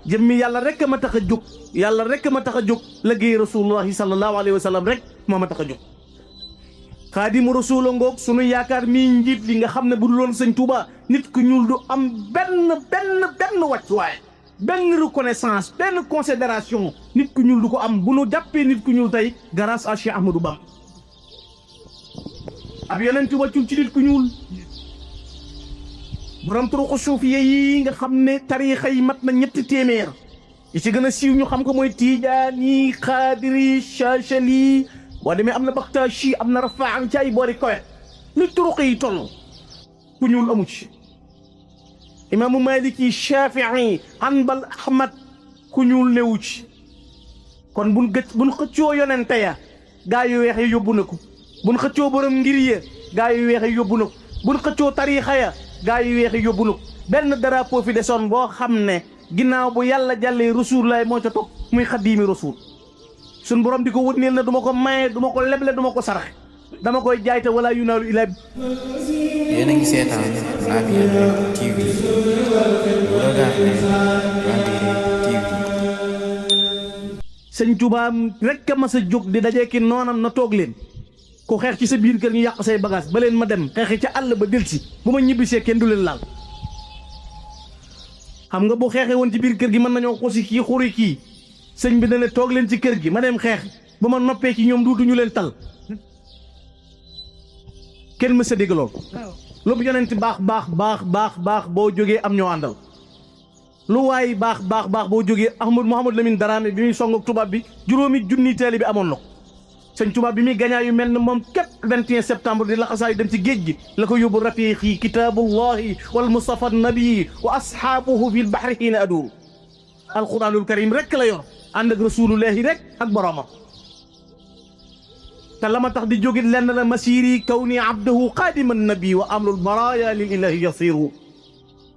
jëmmi yàlla rek ma tax a jóg yàlla rek ma tax a jóg liggéey rasulullahi sallallahu alayhi wa sallam rek moo ma tax a jóg xaadimu rasula ngoog sunu yaakaar mii njiit li nga xam ne bu dul woon sëñ Touba nit ku ñuul du am benn wàccuwaay benn reconnaissance benn considération nit ku ñuul du ko am bu nu jàppee nit ku ñuul tey grâce à Cheikh Ahmadou Bamba ab yonent wàccul ci nit ku ñuul borom turuqu suufiya yi nga xam ne tariixa yi mat na 300 yi ci gën a siiw ñu xam ko mooy tijaani xaadiri chachali boo demee am na baxtaashi am na rafaan ci ay boori kowe ni turuq yi toll ku ñuul amu ci imaamu maliki shafii hanbal ahmad ku ñuul newu ci kon buñ xëccoo yonente ya gaa yu weex yi yóbbu na ko buñ xëccoo borom ngir ya gaa yu weex yi yóbbu na ko buñ xëccoo tariixa ya gaa yu weex yi yóbbu na ko benn drapeau fi desoon boo xam ne ginnaaw bu yàlla jàllee rasulullah moo ca toog muy xaddiimi rasul sun borom di ko wëneel na duma ko maye duma ko leble duma ko saraxe dama koy jaayte wala yunaalu ilaa yéen a ngi seetaan Labiane TV sëñ Tuubaa rek a mas a jóg di dajee ki noonam na toog leen ku xeex ci sa biir kër ñu yàq say bagage ba leen ma dem xeexi ca àll ba delsi bu ma ñibbisee kenn du leen laal xam nga bu xeexee woon ci biir kër gi mën nañoo xosi kii xuri kii sëñ bi dana toog leen ci kër gi ma dem xeex ba ma noppee ci ñoom duutuñu leen tal kenn mës a dégg lool lu yonent baax boo jógee am ñoo àndal lu waay baax boo jógee Mouhamadou Lamine Daraame bi muy song ak tubaab bi 5,000 taalibe bi amoon na ko sëñ tubaab bi muy gañaa yu mel ne moom képp 21 septembre di laxasaayu dem ci géej gi la ko yóbbu rafiqi kitaabullahi wal mustafa nabii wa ashaabuhu fil bahri hiina aduur alquranul karim rek la yor ànd ak rasulullahi rek ak boromam te la ma tax di jógit lenn la masiri kawni abdahu qaadiman nabi wa amlul baraya lil ilahi yasiru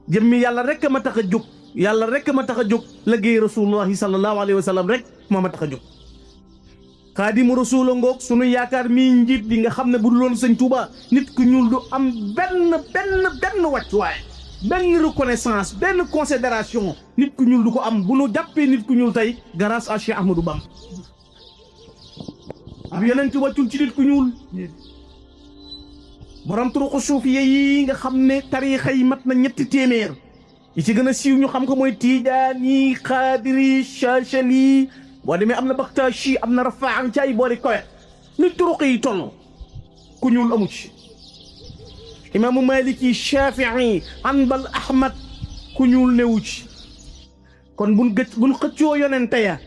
jëmmi yàlla rek ma tax a jóg yàlla rek ma tax a jóg liggéey rasulullahi sallallahu alayhi wa sallam rek moo ma tax a jóg xaadimu rasula ngoog sunu yaakaar mii njiit li nga xam ne bu dul woon sëñ Touba nit ku ñuul du am benn wàccuwaay benn reconnaissance benn considération nit ku ñuul du ko am bu nu jàppee nit ku ñuul tey grâce à Cheikh Ahmadou Bamba ab yonent wàccul ci nit ku ñuul borom turuqu suufiya yi nga xam ne tariixa yi mat na 300 yi ci gën a siiw ñu xam ko mooy tijaani xaadiri chachali boo demee am na baxtaashi am na rafaan ci ay boori kowe ni turuq yi toll ku ñuul amu ci imaamu maliki shafii hanbal ahmad ku ñuul newu ci kon buñ xëccoo yonente ya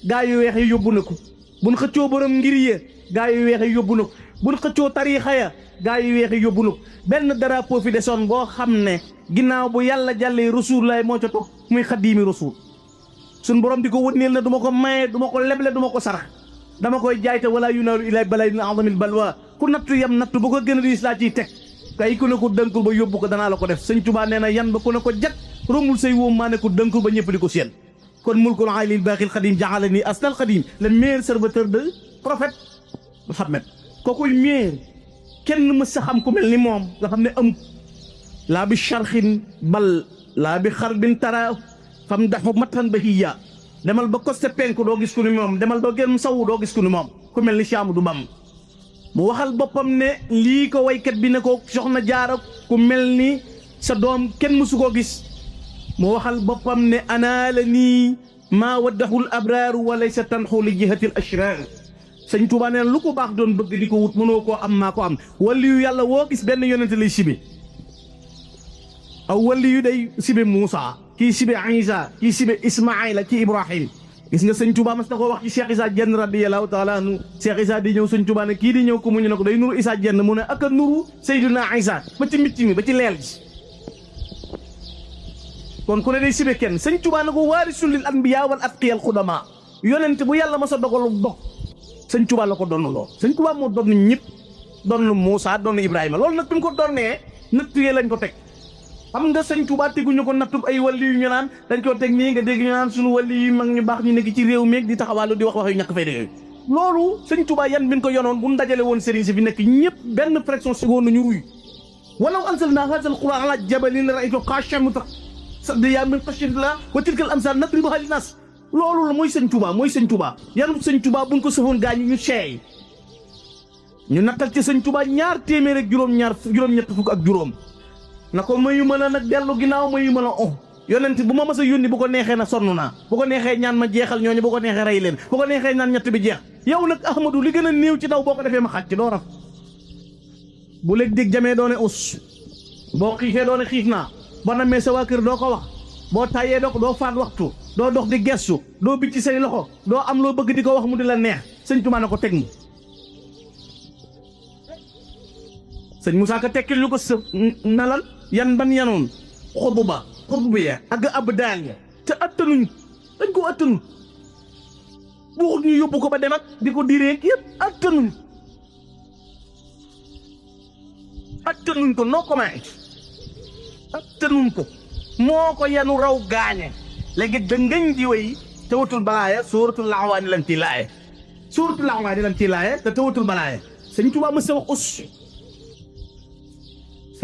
gaa yu weex yi yóbbu na ko buñ xëccoo borom ngir ya gaa yu weex yi yóbbu na ko buñ xëccoo tariixa ya gaa yu weex yi yóbbu na ko benn drapeau fi desoon boo xam ne ginnaaw bu yàlla jàllee rasulullah moo ca toog muy xaddiimi rasul sun borom di ko wëneel na duma ko maye duma ko leble duma ko sarax dama koy jaayte wala yunaalu ilaa baladin azamil balwa ku nattu yam nattu ba ko gën a diis laa ciy teg kay ku ne ko dënkul ba yóbbu ko danaa la ko def sëñ Tuubaa nee na yan ba ku ne ko jag rombul say wóom maa ne ko dënkul ba ñëpp di ko seen kon mulkul alil baaxil xadim jaxalani asnal xadim le meilleur serviteur de prophète Muhammad kookuy meilleur kenn mës sa xam ku mel ni moom nga xam ne am laa bi charxin bal laa bi xarbin tara fam daxu matan ba hiya demal ba koste penku doo gis ku ni moom demal ba gën sawu doo gis ku ni moom ku mel ni Cheikh Ahmadou Bamba mu waxal boppam ne lii ko waykat bi ne ko soxna jaara ku mel ni sa doom kenn mësu koo gis mu waxal boppam ne ana la nii maa waddahul abraaru wa laysa tanxu li jihatil ashrar sëñ Tuubaa nee na lu ko baax doon bëgg di ko wut mënoo koo am maa ko am waliyu yàlla woo gis benn yonente lay sibe aw waliyu day sibe Muusa kii sibe Isa kii sibe Ismaayla kii Ibrahim gis nga sëñ Tuubaa mas na ko wax ci Cheikh Issa Diène radiyallahu taala anhu Cheikh Issa di ñëw sëñ Tuubaa ne kii di ñëw ko mu ñu ne ko day nuru Issa Diène mu ne ak a nuru Seydina Isa ba ci micc mi ba ci leel gi kon ku ne day sibe kenn sëñ Tuubaa ne ko waarisul lil anbiyaa wal atqiyal xudama yonente bu yàlla ma sa dogalu dog sëñ Tuubaa la ko donn loo sëñ Tuubaa moo doon ñëpp doon Muusa doon Ibrahima loolu nag bi mu ko donnee natt yee lañ ko teg xam nga sëñ Tuubaa teguñu ko nattub ay wàlli yu ñu naan dañ koo teg nii nga dégg ñu naan suñu wàlli yu mag ñu baax ñu nekk ci réew meeg di taxawaalu di wax wax yu ñàkk fay dégg loolu sëñ Tuubaa yan bi ñu ko yonoon bu ñu dajale woon sëriñ si fi nekk ñëpp benn fraction seconde nañu ruy walaw anzalna haazal qur'aana alaa jabalin la ra'aytahu xaashi'an saddiya min xashyatillah wa tilkal amsal nadribuha linnas loolu la mooy sëñ Touba mooy sëñ Touba yanub sëñ Touba buñ ko sëfoon gaañu ñu seey ñu nattal ci sëñ Touba 200 ak juróom-ñett fukk ak juróom na ko mayu ma la nag dellu ginnaaw mayu ma la yonent bu ma mas a yónni bu ko neexee na sonn naa bu ko neexee ñaan ma jeexal ñooñu bu ko neexee rey leen bu ko neexee ñaan ñett bi jeex yow nag Ahmadou li gën a néew ci daw boo ko defee ma xàcc doo raf bu léeg dég jamee doone us boo xiifee doone xiif naa boo namee sa waa kër doo ko wax boo tàyyee doo faat waxtu doo dox di gestu doo bicci say loxo doo am loo bëgg di ko wax mu di la neex sëñ Tuubaa na ko teg mu sëñ Moussa Ka tekkil ñu ko sa nalal yan ban yanoon xobu ya ak ab daal ya te attanuñ dañ ko attanu bu ñu yóbbu ko ba dem ak di ko direeg yëpp attanuñ ko noo ko may attanuñ ko moo ko yanu raw gaañe léegi da ngañ di way tawatul balaaya suuratul laxwaani lam ci laaye te tawatul balaaya sëñ Tuubaa ma sa wax us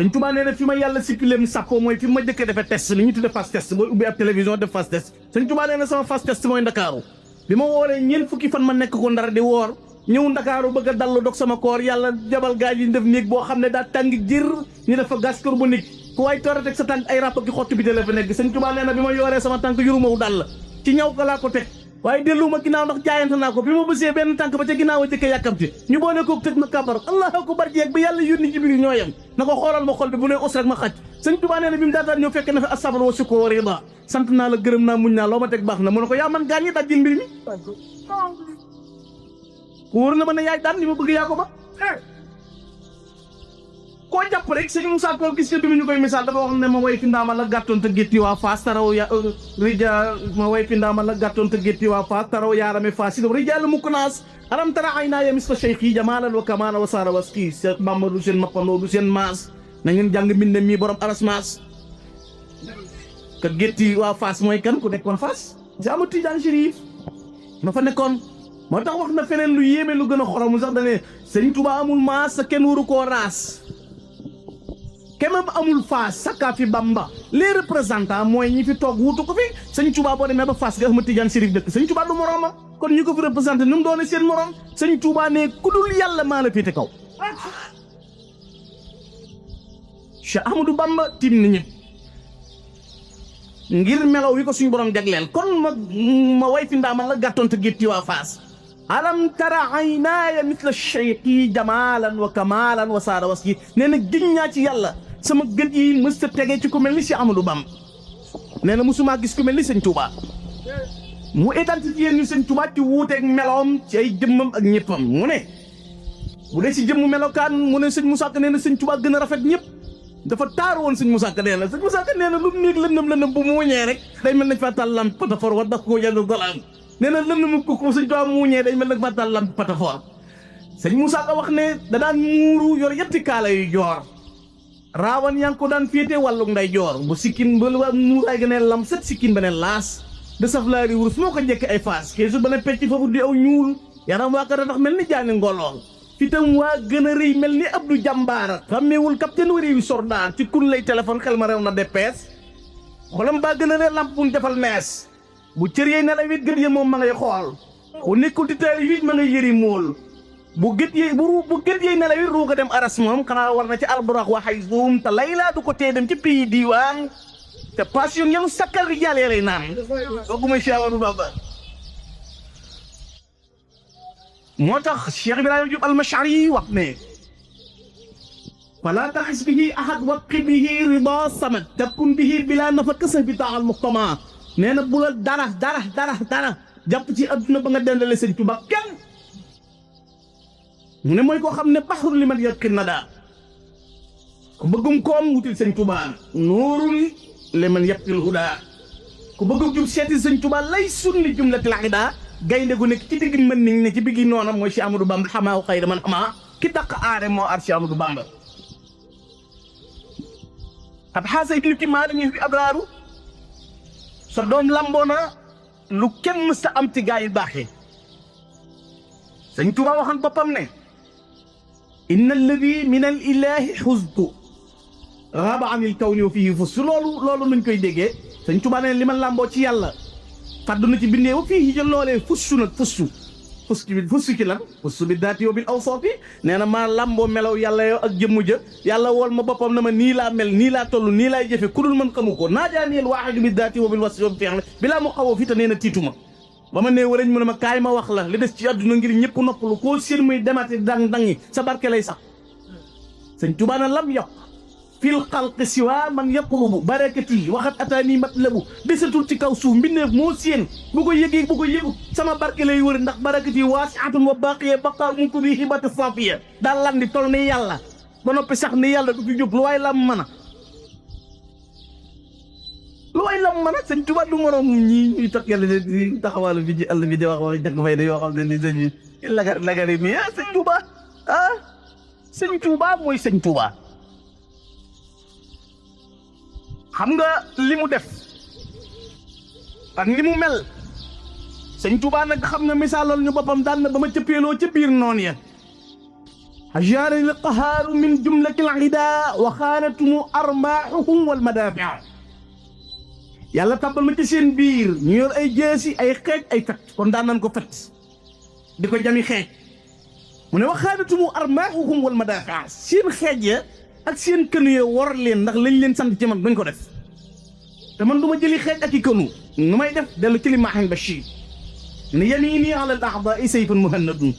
sëñ Tuubaa nee na fi ma yàlla sippilem sàppoo mooy fi ma jëkkee defee test li ñu tudde fast test booy ubbi ab télévision def fast test sëñ Tuubaa nee na sama fast test mooy Ndakaaru bi ma wooree ñeent fukki fan ma nekk ko Ndar di woor ñëw Ndakaaru bëgg a dallu dog sama koor yàlla jabal gaaj yi def néeg boo xam ne daa tàng jër ñu dafa gaz carbonique ku waay toora teg sa tànk ay ràpp ki xotti bi te la fa nekk sëñ Tuubaa nee na bi ma yooree sama tànk yurumawu dal ci ñaw ko laa ko teg waaye delluuma ginnaaw ndax jaayante naa ko bi ma bësee benn tànk ba ca ginnaaw a jëkke yàkkamti ñu boole koog tëj ma kabar allahu akbar jeeg bi yàlla yónni Jibril ñoo yem na ko xoolal ma xol bi bu ne us rek ma xaj sëñ Tuubaa nee na bi mu daataan ñëw fekk na fi asabr wa sukkur wa rida sant naa la gërëm naa muñ naa loo ma teg baax na mu ne ko yaa man gaañ ñi dajjil mbir mi ku wóor na ma ne yaay daan li ma bëgg yaa ko ba koo jàpp rek sëñ Moussa Ka gis nga bi ñu koy misaal dafa wax ne ma way fi ndaama la gàttoon te gétti waa Faas taraw ya rija ma way fi ndaama la gàttoon te gétti waa Faas taraw yaarame Faas si rijal muknaas alam tara ay naa ya misla cheikh jamaalan wa kamaala wa saara waski Seex Bamba du seen mappandoo du seen maas na ngeen jàng mbind mii borom aras maas ka gétti waa Faas mooy kan ku nekkoon Faas si Ahmadu Tijaan Chérif ma fa nekkoon moo tax wax na feneen lu yéeme lu gën a xoromu sax dane sëñ Tuubaa amul maas sa kenn waru koo raas kemam amul Faas sakkaa fi Bamba les représentants mooy ñi fi toog wutu ko fi sëñ Tuubaa boo demee ba Faas nga Ahmadu Tijaan Chérif dëkk sëñ Tuubaa du moroomam kon ñi ko fi représenté nu mu doone seen morom sëñ Tuubaa ne ku dul yàlla maa la féete kaw Cheikh Ahmadou Bamba tim ni ñëpp ngir melaw wi ko suñu borom jagleel kon ma way fi ndaamal la gàttoon te gétti waa Faas alam tara aynaaya misla cheikhi jamaalan wa kamaalan wa saara waski nee na giñ ñaa ci yàlla sama gët yi mës ta tegee ci ku mel ni Cheikh Ahmadou Bamba nee na musumaa gis ku mel ni sëñ Tuubaa mu identifié ñu sëñ Tuubaa ci wuuteeg meloom ci ay jëmmam ak ñëppam mu ne bu dee si jëmm melokaan mu ne sëñ Moussa Ka nee na sëñ Tuubaa gën a rafet ñëpp dafa taaru woon sëñ Moussa Ka nee na sëñ Moussa Ka nee na lu néeg lëndëm bu muuñee rek day mel nañ fa taal lampe patafor wa dax ko yenn dolaam nee na lëndëm ko sëñ Tuubaa muuñee day mel nag fa taal lampe patafor sëñ Moussa Ka wax ne da daan muuru yor yetti kaala yu joor raawan yaa ngi ko daan féete wàllu nday joor bu sikkin ba muuraay ga ne lam set sikkin ba ne laas de saf laari wurus moo ko njëkk ay Faas kee su ba ne pecc foofu di aw ñuul yaram waa kata tax mel ni jaani ngolool fitam waa gën a rëy mel ni Abdou Jambaara xàmmeewul capitaine wa réewi sordaan ci kun lay téléphone xel ma rew na DPS xolam baa gën a rëy lamp buñ defal mees bu cër yey nelaw it gët yi moom ma ngay xool bu nekkul di taali it ma ngay yëri mool bu gët yey nelaw it ruuga dem aras moom xanaa war na ci alburax waxay zoom te laylaa du ko tee dem ci pays diiwaan te passion yanu sakkal rijaal ya lay naan kooku mooy Cheikh Ahmadou Bamba moo tax Cheikh Ibrahima Diop al-Mash'ari wax ne fala taxis bihi ahad waqi bihi rida samad takun bihi bila nafa kasa bi taal muxtama nee na bu la dara jàpp ci adduna ba nga dendale sëñ Tuubaa kenn mu ne mooy koo xam ne baxru li man yaqin na daa ku bëggum koom wutil sëñ Tuubaa nuurul li man yaqil huda ku bëggum jub seeti sëñ Tuubaa lay sunni jumlatil ida gaynde gu nekk ci digg mën niñ ne ci biggi noonam mooy Cheikh Ahmadou Bamba xamaaw xayra man xamaa ki daq aare moo ar Cheikh Ahmadou Bamba ab xaasa ibnu ki maa dañuy fi abraaru sa doom lamboona lu kenn mës ta am ci gaa yi baaxee sëñ Tuubaa waxan boppam ne inna alladi min al ilahi xusdu raaba an il kawni wa fihi fus loolu nuñ koy déggee sëñ Tuubaa ne li ma làmboo ci yàlla fàddu na ci bindee ba fii ci loolee fussu nag fussu ci lan fussu bi daati yow bil awsaafi nee na maa làmboo melaw yàlla yow ak jëmmu ja yàlla wool ma boppam na ma nii laa mel nii laa toll nii laay jëfe ku dul man xamu ko naajaaniyel waaxidu bi daati yow bil wasfi yow feex la bilaa mu xawoo fi te nee na tiitu ma ba ma nee warañ mu ne ma kaay ma wax la li des ci àdduna ngir ñëpp noppalu koo seen muy demati dang-dangi sa barke lay sax sëñ Tuubaa na lam yokk fil xalqi siwa man yaqlubu barakati waxat ataani matlabu desatul ci kaw suuf mbindeef moo seen bu ko yëgee bu ko yëgu sama barke lay wër ndax barakati waasiatun wa baqiya baqa mun ko bi xibati safiya daal lan di tol ni yàlla ba noppi sax ni yàlla du fi jóg lu waay lam mën a lu waay lam mën a sëñ Tuubaa du moroom ñii ñuy toog yàlla di taxawaalu fi ci àll bi di wax jàkk fay da yoo xam ne ni dañuy lagari mi sëñ Tuubaa sëñ Tuubaa mooy sëñ Tuubaa xam nga li mu def ak ni mu mel sëñ Tuubaa nag xam nga misaaloon ñu boppam daan na ba ma cëppeeloo ca biir noon ya ajaarani l qahaaru min jumlati l ida wa xaanatumu armaahuhum wal madaafi yàlla tàbbal ma ci seen biir ñu yor ay jeesi ay xeej ay fet kon daan nañ ko fet di ko jami xeej mu ne wa xaanatumu armaahuhum wal madaafi seen xeej ya ak seen kënu yee war leen ndax lañ leen sant ci man duñ ko def te man du ma jëli xeej ak i kënu nu may def dellu ci li maaxin bashir ne yamini ala al a'daa'i sayfun muhannadun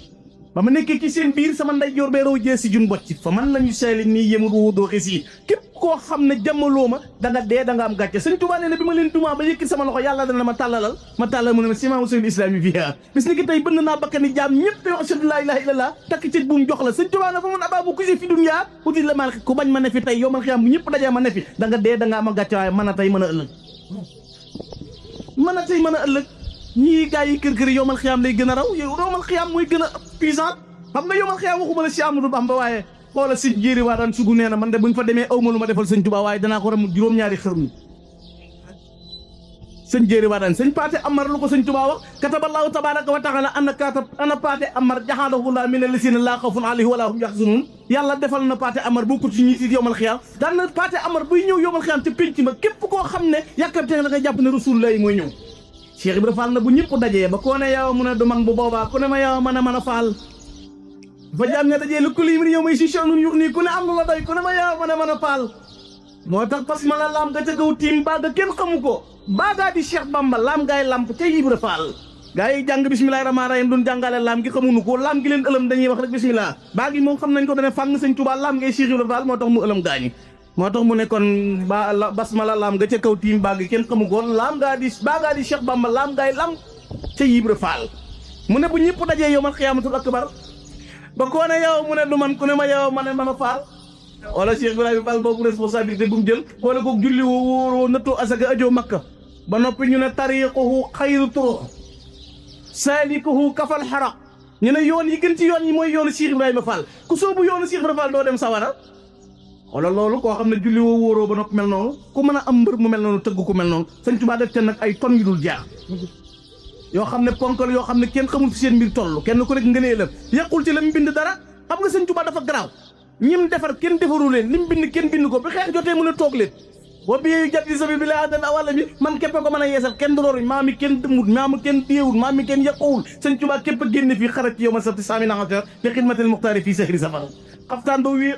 ba ma nekkee ci seen biir sama nday joor bee raw jeesi jun bocci fa man lañu seeli nii yemul wu doo xis yi képp koo xam ne jàmmaloo ma da nga dee da nga am gàcce sëñ Tuubaa nee na bi ma leen dumaa ba yëkkati sama loxo yàlla dana ma tàllal mu ne ma simaa usul islam yi fiha bis ni ki tey bënn naa bakkani jaam ñëpp te wax ashhadu laa ilaaha illallah takk ci buum jox la sëñ Tuubaa na fa man abaa bu kusi fi dunya uti la maan ku bañ ma ne fi tey yow man xiyam bu ñëpp dajee ma ne fi da nga dee da nga am gàcce waaye mën a tey mën a ëllëg mën a ëllëg ñii gars yi kër yow man xiyam lay gën a raw yow man xiyam mooy gën a puissant xam nga yow man xiyam waxuma la si Amadou Bamba waaye xoola si jéeri waa daan sugu nee na man de buñ fa demee aw ma lu ma defal sëñ Tuubaa waaye danaa ko ram juróom-ñaari xërnu sëñ jéeri waa daan sëñ Paate Amar lu ko sëñ Tuubaa wax kataballaahu tabaaraka wa taala ana Paate Amar jaxaadahullah mina lasina laa xawfun alayhim wa laa hum yaxzanuun yàlla defal na Paate Amar boo ko ci ñi si yowmal xiyaam daan na Paate Amar buy ñëw yowmal xiyaam te pénc ma képp koo xam ne yàkkamte nga da ngay jàpp ne Rasulullah mooy ñëw Cheikh Ibra Fall na bu ñëpp dajee ba koo ne yow mu ne du man bu boobaa ku ne ma yow mën a faal fa jaam ña dajee lu kulimir yow may si nun yux nii ku ne am na la doy ku ne ma yow mën a faal moo tax parce que ma la lam ga ca kaw tiim baaga kenn xamu ko baagaa di Cheikh Bamba laam gaay lamp ca Ibra Fall gaa yi jàng bismillahi rahmaani rahim duñ jàngale laam gi xamuñu ko laam gi leen ëlëm dañuy wax rek bismillah baa gi moom xam nañ ko dane fàng sëñ Tuubaa laam ngay Cheikh Ibra Fall moo tax mu ëlëm gaañi moo tax mu ne kon basmala laam nga ca kaw tiim baagi kenn xamu ko laam gaa di Cheikh Bamba laam gaay lam ca Ibra Fall mu ne bu ñëpp dajee yow man xiyaamatul akbar ba koo ne yow mu ne du man ku ne ma yow ma ne mën a faal wala Cheikh Ibrahima Fall boobu responsabilité bu mu jël wala ko julli woo nattoo asaka ajoo makka ba noppi ñu ne tariquhu xayru turuq salikuhu kafal xaraq ñu ne yoon yi gën ci yoon yi mooy yoonu Cheikh Ibrahima Fall ku soobu yoonu Cheikh Ibrahima Fall doo dem sawara wala loolu koo xam ne julli woo wóoroo ba noppi mel noonu ku mën a am mbër mu mel noonu tëgg ku mel noonu sëñ Tuubaa def te nag ay ton yu dul jaax yoo xam ne ponkal yoo xam ne kenn xamul fi seen mbir toll kenn ku nekk ngënee la yàqul ci la mu bind dara xam nga sëñ Tuubaa dafa garaaw ñim defar kenn defaru leen li mu bind kenn bind ko bi xeex jotee mu ne toog leen wa biyeyu jat yi sabi bi la dan awàlla bi man képp ko mën a yeesal kenn dororuñ maa mi kenn dëmut maa mi kenn déewul maa mi kenn yàqowul sëñ Tuubaa képp a génne fii xarat ci yow ma sabti saami naxater bi xidmatil muxtaari fii sahri safar xaftaan ba wée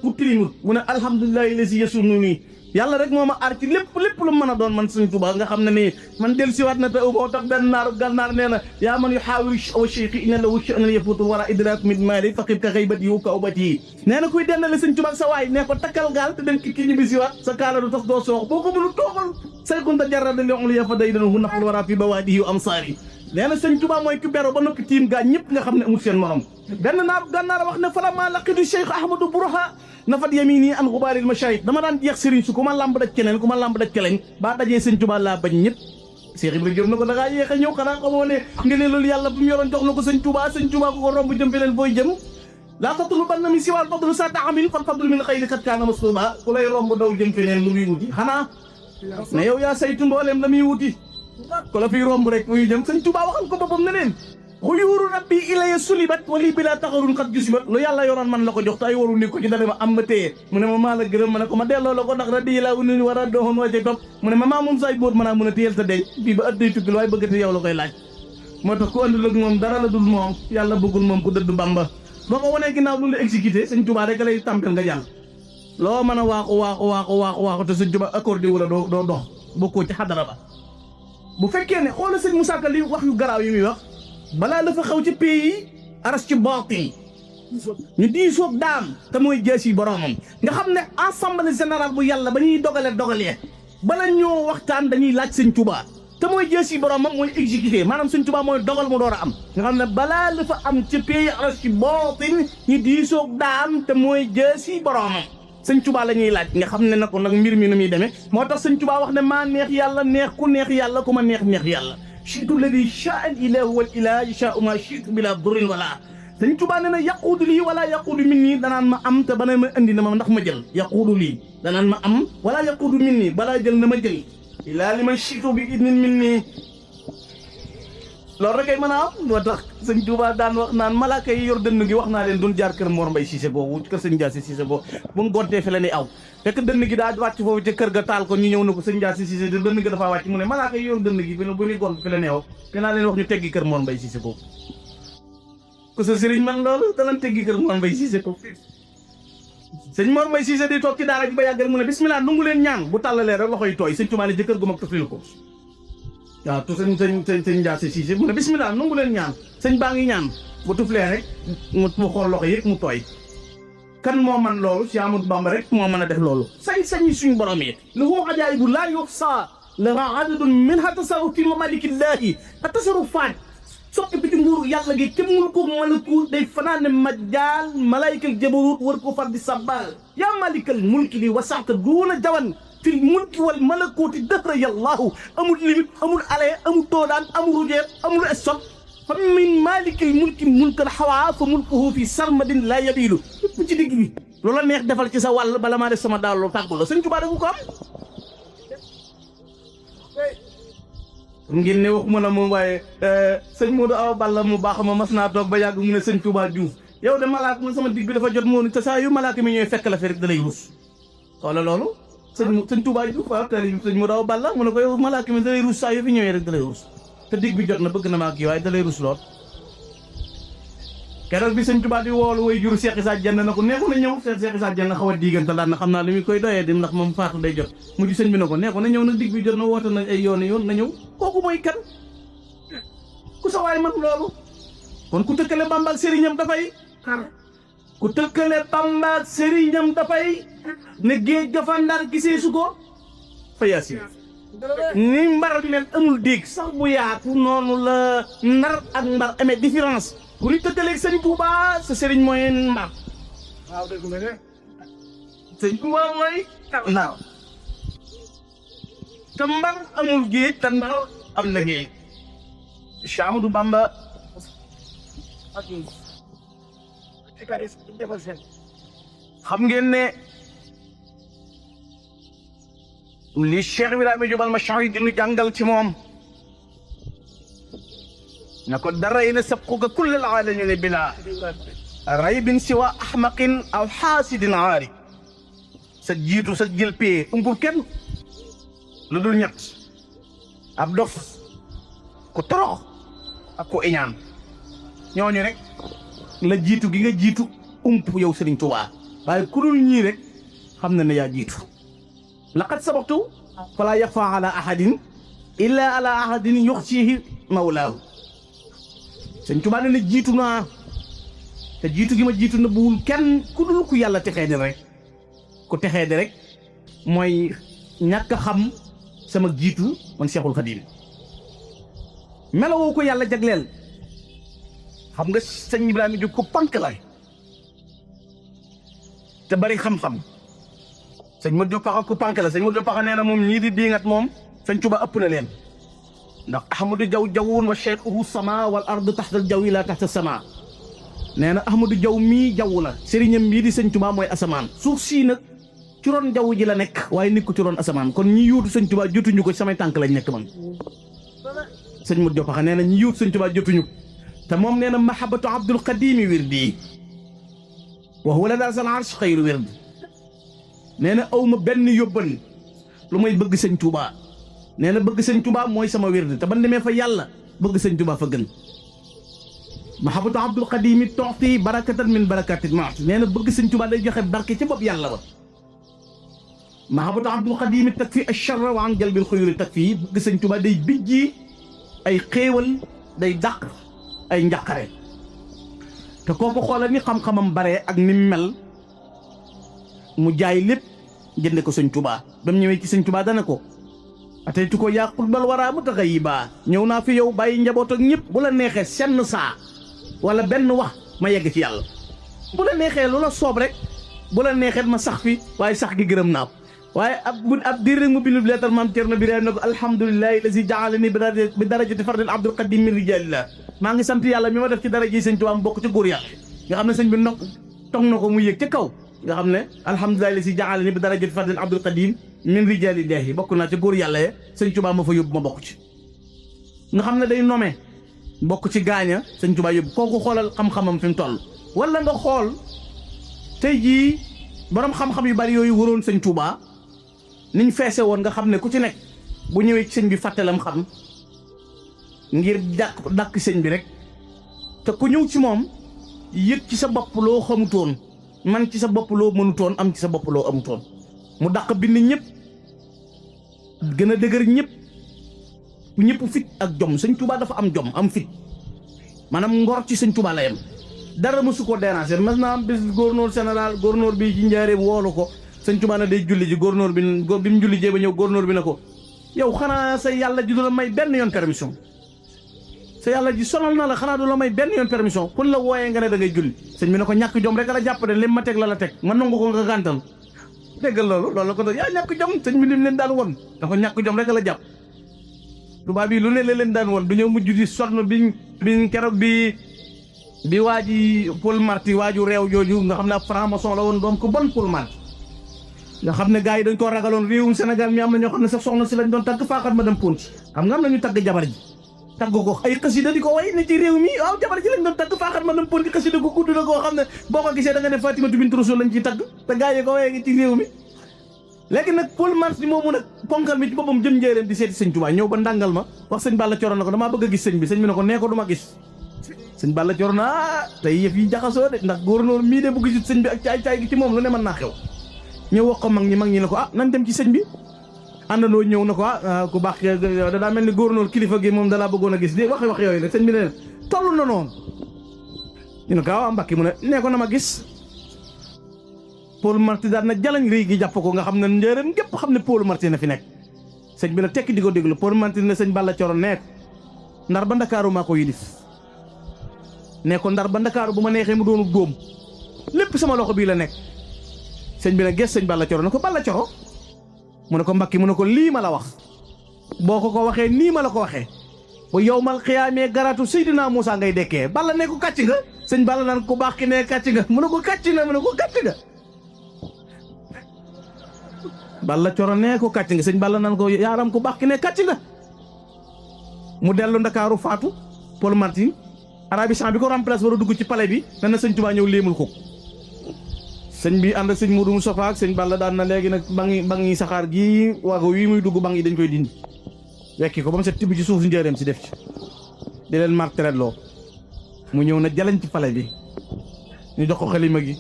ku tilimut mu ne alhamdulilahi la si yesunu nii yàlla rek moo ma aar ci lépp lu mën a doon man sëñ Tuubaa nga xam ne nii man del siwaat na te moo tax benn naaru gànnaar nee na yaa man yu xaawiri aw cheikhi ina la wucc anal yafutu wala idraak mit maali faqib ka xëybat yi ka ubat yi nee na kuy dendale sëñ Tuubaa sa waay ne ko takkal gaal te dem ki ñibbi siwaat sa kaala du tax doo soox boo ko mënu toogal say kunta jarrada li onlu yafa day dana hu naqul wara fi bawaadihi am saari nee na sëñ Tuubaa mooy ku bero ba noppi tiim gaa ñëpp nga xam ne amul seen morom benn naaru gànnaar wax ne fala maa laqidu cheikh ahmadou Bourha nafat yamini an xubaaril mashayikh dama daan jeex sëriñ su ku ma lamb daj keneen ku ma lamb daj keleñ baa dajee sëñ Tuubaa laa bañ ñëpp Cheikh Ibrahima Diop na ko da ngaa yéex a ñëw xanaa xamoo ne ngeen loolu yàlla bu mu yoroon jox na ko sëñ Tuubaa ku ko romb jëm feneen booy jëm laa tatulu ban na mi siwal fadlu sa taxamil fan fadlu min xëyri kat kaana masluba ku lay romb daw jëm feneen lu muy wuti xanaa ne yow yaa saytu mbooleem la muy wuti ku la fiy romb rek muy jëm sëñ Tuubaa waxal ko boppam ne leen xuyuuru rabbi ilaya sulibat wali bi laa taxarun xat jusibat lu yàlla yoroon man la ko jox te ay waru ni ko ci dane ma am ma téye mu ne ma maa la gërëm ma ne ko ma delloo la ko ndax radi laa uni war a doxoon waa ca topp mu ne ma maa moom say bóot mën a mën a téyel ta denc bii ba ëdday tukkil waaye bëggate yow la koy laaj moo tax ku andul ak moom dara la dul moom yàlla bëggul moom ku dëddu Bamba boo ko wanee ginnaaw lu la exécuté sëñ Tuubaa rek lay tàmpel nga jàll loo mën a waaxu te sëñ Tuubaa accordé wu la doo dox bokkoo ci xadara ba bu fekkee ne xoola sëñ Moussa Ka li wax yu garaaw yi muy wax balaa la fa xaw ci pays yi aras ci baatin ñu diisoog daam te mooy jeesi boromam nga xam ne assemblée générale bu yàlla ba ñuy dogalee bala ñoo waxtaan dañuy laaj sëñ Tuubaa te mooy jeesi boromam mooy exécuté maanaam sëñ Tuubaa mooy dogal mu door a am nga xam ne balaa la fa am ci pays aras ci baatin ñu diisoog daam te mooy jeesi boromam sëñ Tuubaa la ñuy laaj nga xam ne nag nag mbir mi nu muy demee moo tax sëñ Tuubaa wax ne maa neex yàlla neex ku neex yàlla ku ma neex yàlla chitu ladi chaa al ilahu wal ilah chau ma chitu bila durin wala sëñ Tuubaa ne na yaquudu lii wala yaquudu min nii danaan ma am te bana ma indi na ma ndax ma jël yaquudu lii danaan ma am wala yaquudu min nii balaa jël na ma jël ilaa li ma chitu bi idnin min nii loolu rek ay mën a am moo tax sëñ Tuubaa daan wax naan malaaka yi yor dënn gi wax naa leen doon jaar kër Mor Mbay Cissé boobu kër sëñ Jaasi Cissé boobu bu mu gontee fi la ni aw fekk dënn gi daa wàcc foofu ca kër ga taal ko ñu ñëw na ko sëñ Jaasi Cissé de dënn gi dafaa wàcc mu ne malaaka yi yor dënn gi bu ñuy gont fi la ne aw dinaa leen wax ñu teggi kër Mor Mbay Cissé boobu ku sa sëriñ man loolu danañ teggi kër Mor Mbay Cissé ko sëñ Mor Mbay Cissé di toog ci daara ji ba yàgg rek mu ne bismillah nungu leen ñaan bu tàllalee rek loxoy tooy sëñ Tuubaa ne ci kër gu mag tuflil ko waaw te sëñ Jaasi Cissé mu ne bismillah nungu leen ñaan sëñ baa ngi ñaan bu tuflee rek mu xool loxo yëpp mu tooy kan moo man loolu si Amadou Bamba rek moo mën a def loolu sañ-sañi suñ borom yi lahu ajaa'ibu laa yuhsaa lahaa adadun minhaa tasarrufi mamalikillahi a tasarrufaat soppi bi ci nguuru yàlla gi kenn mënu ko malaku day fanaane majjaal malaykal jabarut war ko far di sabbal yaa malikal mulki li wasaata duuna jawan fil mulki wal malakuuti dëhra yàllaahu amul limite amul ale amul toodaan amul rujeer amul stop fa min malikil mulki mulkan xawaa fa mulkuhu fi sarmadin laa yabiilu yëpp ci digg bi loola neex defal ci sa wàll bala maa def sama daal lu tàggu la sëñ Tuubaa defu ko am ngeen ne waxuma la moom waaye sëñ Modou Awa Balla mu baax ma mas naa toog ba yàgg mu ne sëñ Tuubaa Diouf yow de malaaka mu sama digg bi dafa jot moo te saa yu malaaka mi ñëwee fekk la fi rek da lay rus xoola loolu sëñ Tuubaa Diouf waaw te sëñ Modou Awa Balla mu ne ko yow malaaka mi da lay rus saa yu fi ñëwee rek da lay rus te digg bi jot na bëgg na maa kii waaye da lay rus lool keroog bi sëñ Tuubaa di woolu way juru Cheikh Issa Diène na ko neexu na ñëw Cheikh Issa Diène xaw a diigante daan na xam naa li muy koy doyee di ndax moom faatu day jot mujj sëñ bi na ko neexu na ñëw nag digg bi jot na woote na ay yoon na ñëw kooku mooy kan ku sa waay man loolu kon ku tëkkale Bamba ak sëriñam dafay xar ku tëkkale Bamba ak sëriñam dafay ne géej ga fa Ndar gisee su ko fa Yaasin ni mbar mel amul dégg sax bu yaatu noonu la Ndar ak Mbar amee différence bu ñu tëkkaleeg sëñ Tuubaa sa sëriñ mooy Mbar waaw dëgg la de sëñ Tuubaa mooy Ndar te Mbar amul géej te Ndar am na géej Cheikh Ahmadou Bamba xam ngeen ne li Cheikh Ibrahima Jobal Machari di ñu jàngal ci moom na ko dara yi na sabquka kullal aalamiina bila raybin siwa ahmaqin aw xaasidin aari sa jiitu sa jël pee umpul kenn lu dul ñett ab dof ku torox ak ku iñaan ñooñu rek la jiitu gi nga jiitu ump yow Sëriñ Tuubaa waaye ku dul ñii rek xam na ne yaa jiitu laqad sabaqtu falaa yaxfaa ala ahadin illa ala ahadin yuxsiihi mawlaahu Sëriñ Tuubaa ne na jiitu naa te jiitu gi ma jiitu na buwul kenn ku dul ku yàlla texee di rek ku texee di rek mooy ñàkk a xam sama jiitu man Seexul Xadiim melawoo ko yàlla jagleel xam nga sëñ Ibrahima Jóob ko pank la te bari xam-xam sëñ Modou Diop Paxa ku pank la sëñ Modou Diop Paxa nee na moom ñii di diingat moom sëñ Tuubaa ëpp na leen ndax Ahmadou Jaw jawwun wa cheikhuhu sama wal ardu taxta jawi la taxta sama nee na Ahmadou Jaw mii jaww la sëriñam mii di sëñ Tuubaa mooy asamaan suuf sii nag ci roon jaww ji la nekk waaye nekku ci roon asamaan kon ñi yuutu sëñ Tuubaa jotuñu ko samay tànk lañ nekk man sëñ Modou Diop Paxa nee na ñi yuutu sëñ Tuubaa jotuñu te moom nee na mahabbatu abdul qadimi wirdi wa huwa la zal arsh xayru wird nee na aw ma benn yóbbal lu may bëgg sëñ Tuubaa nee na bëgg sëñ Tuubaa mooy sama wird te ban demee fa yàlla bëgg sëñ Tuubaa fa gën mahabbatu abdul qadimi tu'ti barakatan min barakatil maati nee na bëgg sëñ Tuubaa day joxe barke ca bopp yàlla ba mahabbatu abdul qadimi takfi ash-sharra wa an jalbil xuyuri takfi bëgg sëñ Tuubaa day bijji ay xéewal day dàq ay njaqare te kooku xoolal ni xam-xamam bare ak ni mel mu jaay lépp jënde ko sëñ Tuubaa ba mu ñëwee ci sëñ Tuubaa dana ko ataytu ko yaa qutbal waraa mutaghayyiba ñëw naa fi yow bàyyi njaboot ak ñëpp bu la neexee senn saa wala benn wax ma yegg ci yàlla bu la neexee lu la soob rek bu la neexee ma sax fi waaye sax gi gërëm naa ko waaye ab diir rek mu bindu leetar maam Cerno Birahim ne ko alhamdulillahi lazi ja'alani bi darajati fardil abdul qadim min rijalillah maa ngi sant yàlla mi ma def ci daraja yi sëñ Tuubaa mu bokk ci góor yàlla nga xam ne sëñ bi tong na ko mu yëg ca kaw nga xam ne alhamdulillahi lazi ja'alani bi darajati fardil abdul qadim min rijalillahi bokk naa ci góor yàlla ye sëñ Tuubaa ma fa yóbbu ma bokk ci nga xam ne day nome bokk ci gaaña sëñ Tuubaa yóbbu kooku xoolal xam-xamam fi mu toll wala nga xool tey jii borom xam-xam yu bari yooyu waroon sëñ Tuubaa niñ feese woon nga xam ne ku ci nekk bu ñëwee ci sëñ bi fàttalam xam ngir dàkk sëñ bi rek te ku ñëw ci moom yëg ci sa bopp loo xamutoon man ci sa bopp loo mënutoon am ci sa bopp loo amutoon mu dàq bind ñëpp gën a dëgër ñëpp fit ak jom sëñ Tuubaa dafa am jom am fit maanaam ngor ci sëñ Tuubaa la yem dara mësu ko déranger mas naa am bis gouverneur général gouverneur bi ci njaareem woolu ko sëñ Tuubaa na day julli ji gouverneur bi mu julli jee ba ñëw gouverneur bi na ko yow xanaa sa yàlla ji du la may benn yoon permission sa yàlla ji sonal na la xanaa du la may benn yoon permission pour la wooyee nga ne da ngay julli sëñ bi ne ko ñàkk jom rek la jàpp de lim ma teg la teg man nangu ko nga gàntal déggal loolu ko doon yaa ñàkk jom sëñ bi lim leen daan won da ko ñàkk jom rek la jàpp tubaab bi lu ne la leen daan won du ñëw mujj di sonn biñ keroog bi waa ji Paul Marty waaju réew jooju nga xam ne ab franc-maçon la woon doom ko bon Paul Marty nga xam ne gars yi dañ koo ragaloon réewum Sénégal mi am na ñoo xam ne sax soxna si lañ doon tagg faaxat ma dem ponti xam nga am na ñu tagg jabar ji tagg ko ay xasida di ko way ne ci réew mi waaw jabar ji lañ doon tagg faaxat ma dem ponti xasida ko gudd la koo xam ne boo ko gisee da nga ne Fatimatu bintu Rasul lañ ciy tagg te gars yi ko waye ngi ci réew mi léegi nag Paul Marty moomu nag ponkal mi ci boppam jëm njëreem di seeti sëñ Tuubaa ñëw ba ndàngal ma wax sëñ Balla Coro na ko damaa bëgg a gis sëñ bi sëñ bi ne ko nee ko du ma gis sëñ Balla Coro na tey yëf yi jaxasoo de ndax gouverneur mii de bu gisul sëñ bi ak caay-caay gi ci moom lu ne mën naa xew ñëw wax ko mag ñi ne ko nañ dem ci sëñ bi àndandoo ñëw na ko ku baax da daa mel ni gouverneur kilifa gi moom dalaa bëggoon a gis di wax yooyu nag sëñ bi ne toll na noonu ñu ne ko Mbàkke mu ne nee ko na ma gis Paul Marty daal na jalañ réy gi jàpp ko nga xam ne njëreem gépp xam ne Paul Marty na fi nekk sëñ bi na tekki di ko déglu Paul Marty ne sëñ Balla Coro nee ko ndar ba ndakaaru maa ko yilif nee ko ndar ba ndakaaru bu ma neexee mu doonu góom lépp sama loxo bii la nekk sëñ bi na ges sëñ Balla Coro na ko Balla Coro mu ne ko Mbàkke mu ne ko lii ma la wax boo ko waxee nii ma la ko waxee bu yowmal xiyaamee garaatu Seydina Muusaa ngay dekkee Balla ne ko kàcc nga sëñ Balla naan ko baax ki ne kàcc nga mu ne ko kàcc na mu ne ko kàcc nga Balla Coro nee ko kàcc nga sëñ Balla naan ko yaaram ko baax ki ne kàcc nga mu dellu ndakaaru faatu Paul Marty arabisant bi ko remplace war a dugg ci palais bi dana sëñ Tuubaa ñëw léemul ko sëñ bi ànd ak sëñ Modou Moustapha ak sëñ Balla daan na léegi nag bangi saxaar gii waago wii muy dugg bang yi dañ koy dindi wekki ko ba mu set tibb ci suuf si njëreem si def ci di leen marteret loo mu ñëw na jalañ ci palais bi ñu jox ko xalima gi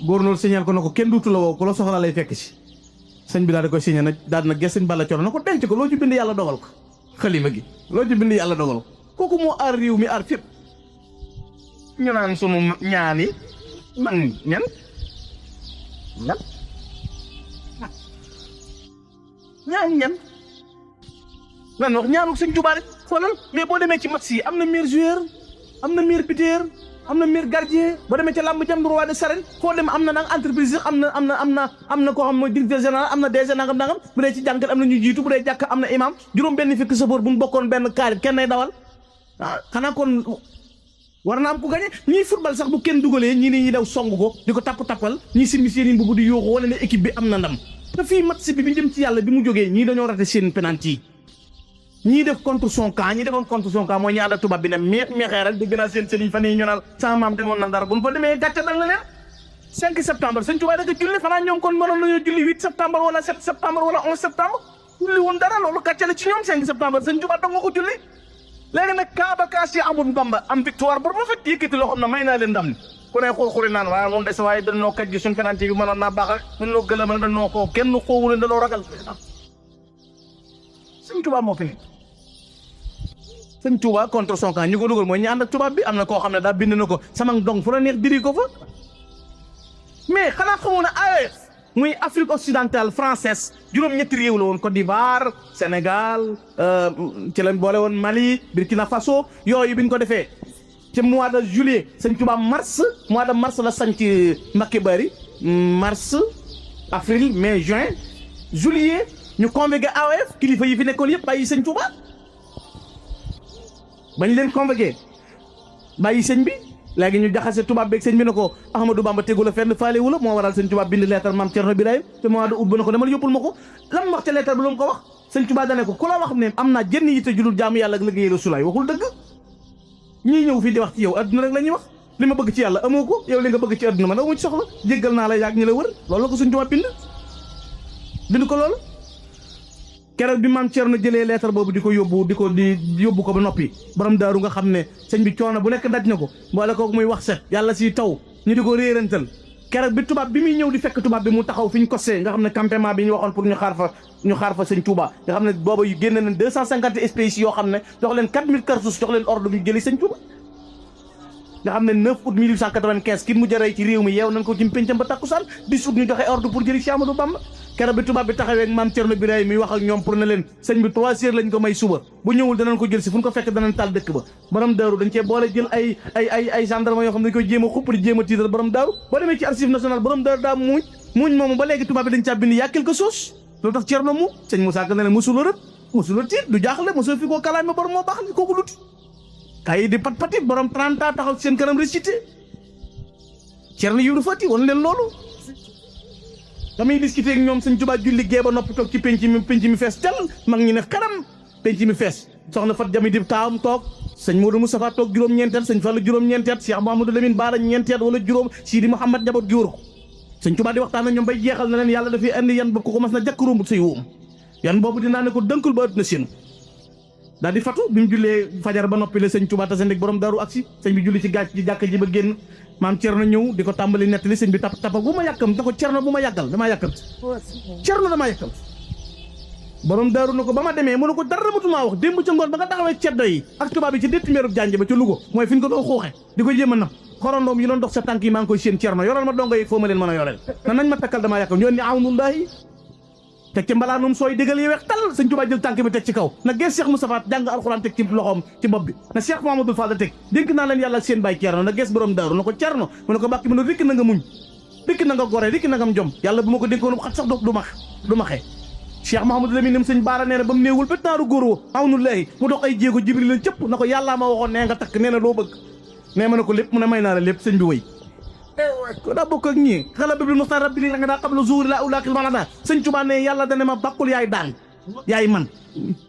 gouverneur signal ko na ko kenn duutu la woo ko la soxla lay fekk si sëñ bi daal di koy signé nag daal na ges sëñ Balla Coro na ko denc ko loo ci bind yàlla dogal ko xalima gi loo ci bind yàlla dogal ko kooku moo aar réew mi aar fépp ñu naan sunu ñaan yi man ñan ñan lan wax ñaanu sëñ Tuubaa rek xoolal mais boo demee ci match yi am na meilleur joueur am na meilleur buteur am na meilleur gardien boo demee ca làmb jam roi des arènes foo dem am na nag entreprise am na koo xam mooy directeur général am na DG nangam bu dee ci jànkat am na ñu jiitu bu dee jàkk am na imam juróom benn fukki safoor bu mu bokkoon benn kaarit kenn nay dawal xanaa kon war na am ku gañe ñii football sax bu kenn dugalee ñii ne ñi daw song ko di ko tappal ñii simmi seen bu di yóoxu wala ne équipe bi am na ndam te fii match bi jëm ci yàlla bi mu jógee ñii dañoo raté seen penalty yi ñii def contre son camp ñi defoon contre son camp mooy ñi ànd ak tubaab bi ne meexee rek dégg naa seen sëriñ fan yii ñu naan sama maam demoon na Ndar bu ñu fa demee gàcce dal na leen 5 septembre sëñ Tuubaa da nga julli xanaa ñoom kon mënoon nañoo julli 8 septembre wala 7 septembre wala 11 septembre julli woon dara loolu gàcce la ci ñoom 5 septembre sëñ Tuubaa dong nga ko julli léegi nag Kaaba kaas yi amul Bamba am victoire bu rafet yëkkati loo xam ne may naa leen ndam ku ne xuri naan waaye moom des waaye dañoo kaj gi suñ penalty bi mënoon naa baax ak dañoo gëlëmal dañoo ko kenn xoowuleen dañoo ragal sëñ Tuubaa moo fi nekk sëñ Tuubaa contre son camp ñu ko dugal mooy ñu ànd ak tubaab bi am na koo xam ne daa bind na ko sama dong fu la neex diri ko fa mais xanaa xamoon ne AOF muy Afrique occidentale française juróom-ñetti réew la woon Côte d'Ivoire Sénégal ci lañ boole woon Mali Burkina Faso yooyu bi ñu ko defee ci mois de juillet sëñ Tuubaa mois de mars la sanc Mbacké Bari mars avril mai juin juillet ñu convoqué AOF kilifa yi fi nekkoon yëpp bàyyi sëñ Tuubaa bañ leen convoqué bàyyi sëñ bi léegi ñu jaxase tubaab beeg sëñ bi ne ko Ahmadou Bamba tegu la fenn faale wu la moo waral sëñ Tuubaa bind leetar maam Cerno Birahim te mois de août ba ne ko demal yóbbul ma ko lan wax ca leetar bi lu mu ko wax sëñ Tuubaa dane ko ku la wax ne am naa jënn yi te judul jaamu yàlla ak liggéey Rasulaay waxul dëgg ñii ñëw fii di wax ci yow adduna rek la ñuy wax li ma bëgg ci yàlla amoo ko yow li nga bëgg ci adduna man amu ci soxla jéggal naa la yàgg ñi la wër loolu la ko sëñ Tuubaa bind ko loolu keroog bi maam Cerno jëlee leetar boobu di yóbbu ko ba noppi borom daaru nga xam ne sëñ bi coono bu nekk daj na ko boole ko muy wax set yàlla si taw ñu di ko réerantal keroog bi tubaab bi muy ñëw di fekk tubaab bi mu taxaw fi ñu kosee nga xam ne campement bi ñu waxoon pour ñu xaar fa sëñ Touba nga xam ne booba yu génne nañ 250 espèces yoo xam ne jox leen 4000 cartouches jox leen ordre ñu jëli sëñ Touba nga xam ne 9 août 1895 ki mu jëree ci réew mi yeew nañ ko ci péncam ba takkusaan 10 août ñu joxe ordre pour jëli Cheikh Amadou Bamba keroog bi tubaab bi taxawee ak maam Cerno Birahim mi wax ak ñoom pour ne leen sëñ bi 3 heures lañ ko may suba bu ñëwul danañ ko jël si fu ñu ko fekk danañ taal dëkk ba borom daaru dañ cee boole jël ay gendarme yoo xam ne dañ koy jéem a xupp di jéem a tiital borom daaru boo demee ci archive nationale borom daaru daa muuñ moomu ba léegi tubaab bi dañ caa bind y'a quelque chose loolu tax Cerno mu sëñ Moussa Ka ne leen mosula rëb mosula tiit du jaaxle mosula fi koo kalaame borom moo baax ni kooku lut kay di pat-pati borom 30 ans taxaw seen kanam récité Cerno yu du fati wan leen loolu damay discuter ak ñoom sëñ Tuubaa julli gee ba noppi toog ci penc mi fees tel mag ñi ne xaram penc mi fees soxna Fat Jami di taawam toog sëñ Modou Moustapha toog juróom-ñeenteet sëñ Fallu juróom-ñeenteet Cheikh Mouhamadou Lamine Bara ñeenteet wala juróom Sidi Mouhamad njaboot gi wër ko sëñ Tuubaa di waxtaan ak ñoom bay jeexal na leen yàlla dafay andi yan ba ko mas na jàkk rombut say wóom yan boobu dinaa ne ko dënkul ba adduna seen daal di fatu bi mu jullee fajar ba noppi la sëñ Tuubaa tase ndeg borom daaru aksi sëñ bi julli ci jàkka ji ba génn maam Cerno ñëw di ko tàmbali nettali sëñ bi tapa bu ma yàkkam da ko Cerno bu ma yàggal damaa yàkkam Cerno damaa yàkkam borom daaru na ko ba ma demee mu ne ko dara matumaa wax démb ca ngoon ba nga taxawee ceddo yi ak tubaab bi ci détti meerub jànje ba ca Louga mooy fi ñu ko doon xuuxe di ko jéem a nam xorondoom yi doon dox sa tànk yi maa ngi koy seen Cerno yoral ma dongo yi foo ma leen mën a yoreel na nañ ma takkal damaa yàkkam ñoo ni awnullahi teg ci mbalaanum sooy dëggal yi weex tal sëñ Tuubaa jël tànk bi teg ci kaw na gees Cheikh Moustapha jàng alxuraan teg ci loxoom ci bopp bi na Cheikh Mouhamadoul Fadal teg dénk naa leen yàlla ak seen baay Cerno na gees borom daaru na ko Cerno mu ne ko bàkki mu ne rikk na nga muñ rikk na nga gore rikk na nga am jom yàlla bu ma ko dénkoon xat sax du maxee Cheikh Mouhamadou Lamine nem sëñ Baara nee na ba mu néewul ba taaru góor woo awnullahi mu dox ay jéego Jibril la cëpp na ko yàllaa ma waxoon nee nga takk nee na loo bëgg nee ma ne ko lépp mu ne may naa la lépp sëñ bi wëy ko daa bokk ak ñii xala bi muxtaar rabbi li nga daa xam la jour la ulaakil manada sëñ Tuubaa ne yàlla dane ma bàkkul yaay daan yaay man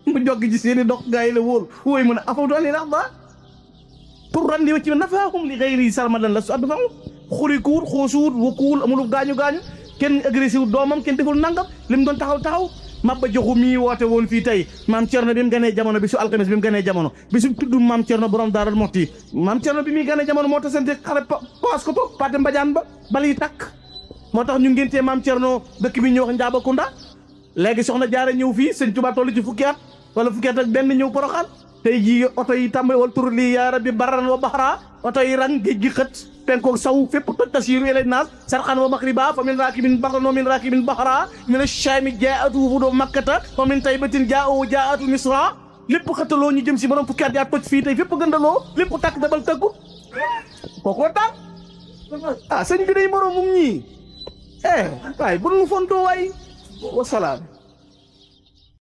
mu joggi ci seeni dox gaa yi la wóor wóoy mu ne afawtu ali rax ba pour ran li wa ci nafaahum li xayri sarmadan la su addu fam xurikuwut xoosuwut wakkuwul amul gaañu kenn agressé wut doomam kenn deful nangam li mu doon taxaw Maba Jaxu mii woote woon fii tey maam Cerno bi mu ganee jamono bi su alxames bi mu ganee jamono bi su tudd maam Cerno borom Daaru Muxti maam Cerno bi muy ganee jamono moo tasante xale paas ko to Paate Mbadiane ba bal yi takk moo tax ñu ngéntee maam Cerno dëkk bi ñuy wax Njaabakunda léegi soxna Jaara ñëw fii sëñ Tuubaa toll ci fukki at wala fukki at ak benn ñëw Poroxaan tey jii oto yi tàmbali wal tur lii yaa rabbi barran wa baxra oto yi rang géej gi xët penkoog saw fépp toj tasiiru ilay naas sarxan wa maxriba fa min raakibin baxran wa min raakibin baxra min ash-shaami jaa'atu wufudu makkata wa min taybatin jaa'atu misra lépp xëttaloo ñu jëm si borom fukki at yaa toj fii tey fépp gëndaloo lépp tàkk dabal tëggu kookoo taal sëñ bi day moroomum ñii waaye bu nu fontoo waay wasalaam